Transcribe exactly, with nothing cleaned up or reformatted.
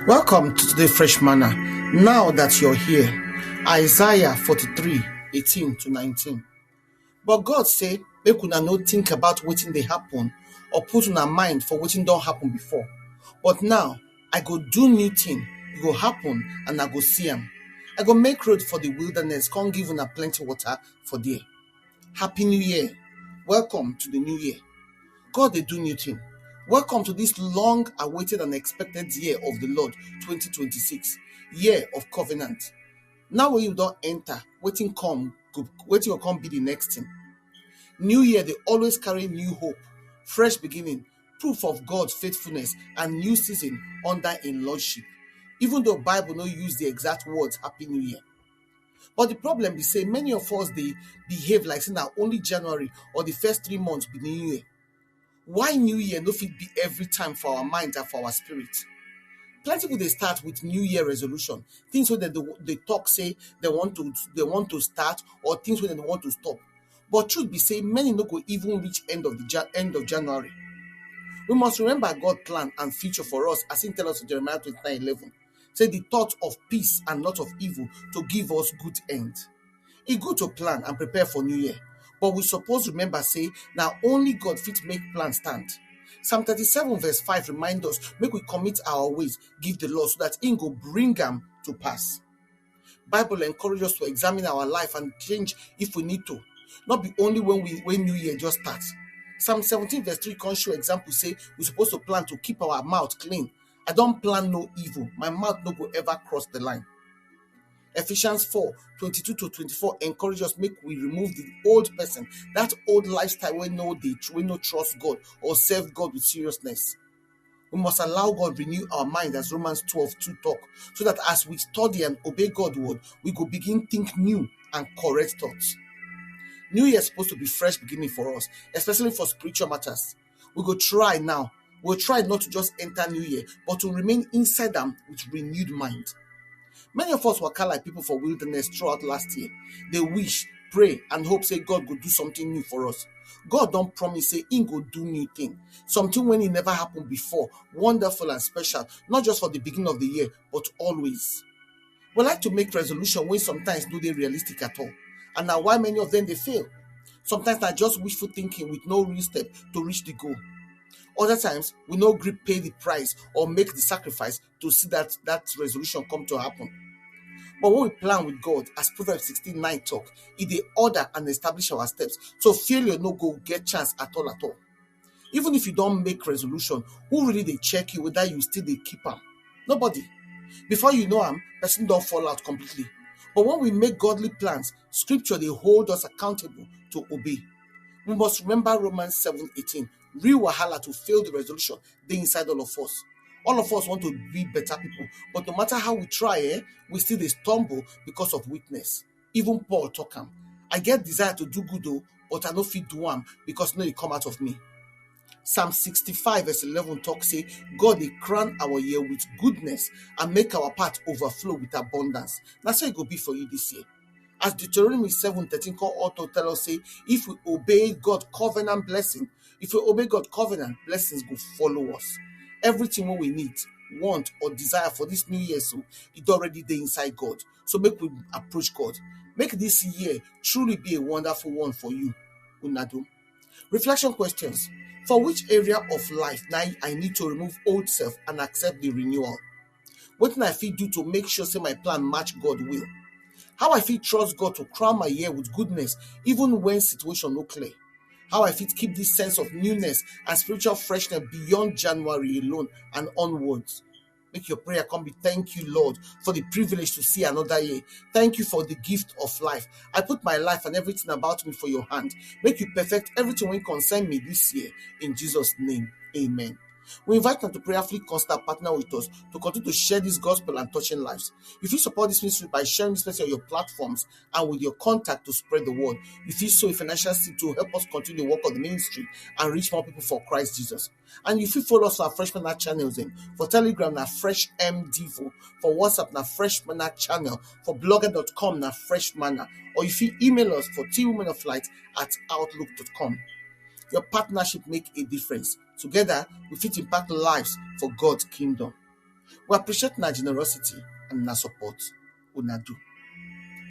Welcome to today Fresh Manna. Now that you're here, Isaiah forty-three, eighteen to nineteen. But God say, make una no think about wetin dey happen or put una mind for wetin don happen before. But now, I go do new thing, e go happen and I go see am. I go make road for the wilderness, come give una plenty water for there. Happy New Year. Welcome to the new year. God dey do new thing. Welcome to this long awaited and expected year of the Lord, twenty twenty-six, year of covenant. Now when you don enter, wetin come go, wetin go come be the next thing. New year dey always carry new hope, fresh beginning, proof of God faithfulness and new season under im lordship. Even though Bible no use the exact words Happy New Year. But the problem be say many of us dey behave like say na only January or the first three months be New Year. Why New Year no fit be every time for our mind and for our spirit? Plenty people dey start with New Year resolution, things wey dem dey, dey talk say they want to, they want to start, or things wey dem want to stop. But truth be say many no go even reach end of the Jan-, end of January. We must remember God plan and future for us, as he tell us in Jeremiah twenty-nine eleven, say the thought of peace and not of evil to give us good end. E good to plan and prepare for New Year, but we suppose remember say na only God fit make plan stand. Psalm thirty-seven verse five remind us make we commit our ways give the Lord so that he go bring am to pass. Bible encourage us to examine our life and change if we need to. Not be only when we, when New Year just start. Psalm seventeen verse three come show example say we suppose to plan to keep our mouth clean. I don plan no evil, my mouth no go ever cross the line. Ephesians four twenty-two to twenty-four encourage us make we remove the old person, that old lifestyle wey no dey, wey no trust God or serve God with seriousness. We must allow God renew our mind, as Romans twelve two talk, so that as we study and obey God word, we go begin think new and correct thoughts. New Year suppose to be fresh beginning for us, especially for spiritual matters. We go try now. We go try not to just enter New Year, but to remain inside am with renewed mind. Many of us waka like people for wilderness throughout last year. They wish, pray, and hope say God go do something new for us. God don promise say he go do new thing, something when e never happen before, wonderful and special, not just for the beginning of the year, but always. We like to make resolution wey sometimes no dey realistic at all, and na why many of them dey fail. Sometimes na just wishful thinking with no real step to reach the goal. Other times, we no gree pay the price or make the sacrifice to see that, that resolution come to happen. But when we plan with God, as Proverbs sixteen nine talk, e dey order and establish our steps, so failure no go get chance at all at all. Even if you don make resolution, who really dey check you whether you still dey keep am? Nobody. Before you know am, person don fall out completely. But when we make godly plans, scripture dey hold us accountable to obey. We must remember Romans seven eighteen. Real wahala to fail the resolution dey inside all of us. All of us want to be better people, but no matter how we try, eh, we still dey stumble because of weakness. Even Paul talk am, I get desire to do good o, but I no fit do am because no dey come out of me. Psalm sixty-five verse eleven talk say God dey crown our year with goodness and make our path overflow with abundance. Na so e go be for you this year. As Deuteronomy seven thirteen come auto tell us say if we obey God covenant blessing, if we obey God covenant, blessings go follow us. Everything wey we need, want or desire for this new year, so it already dey inside God. So make we approach God. Make this year truly be a wonderful one for you. Una do. Reflection questions. For which area of life now I need to remove old self and accept the renewal? Wetin I fit do to make sure say my plan match God will? How I fit trust God to crown my year with goodness even when situation no clear? How I fit keep this sense of newness and spiritual freshness beyond January alone and onwards? Make your prayer come be, thank you, Lord, for the privilege to see another year. Thank you for the gift of life. I put my life and everything about me for your hand. Make you perfect everything wey concern me this year. In Jesus' name, amen. We invite you to prayerfully consider partner with us to continue to share this gospel and touching lives. You fit support this ministry by sharing this message on your platforms and with your contact to spread the word. You fit sow a financial seed to help us continue the work of the ministry and reach more people for Christ Jesus. And you fit follow us on our Fresh Manna channels dem. For Telegram na Fresh M Devo, for WhatsApp na Fresh Manna channel, for blogger dot com na Fresh Manna, or you fit email us for T Women of Light at outlook dot com. Your partnership make a difference. Together, we fit impact lives for God's kingdom. We appreciate una generosity and una support. Una do.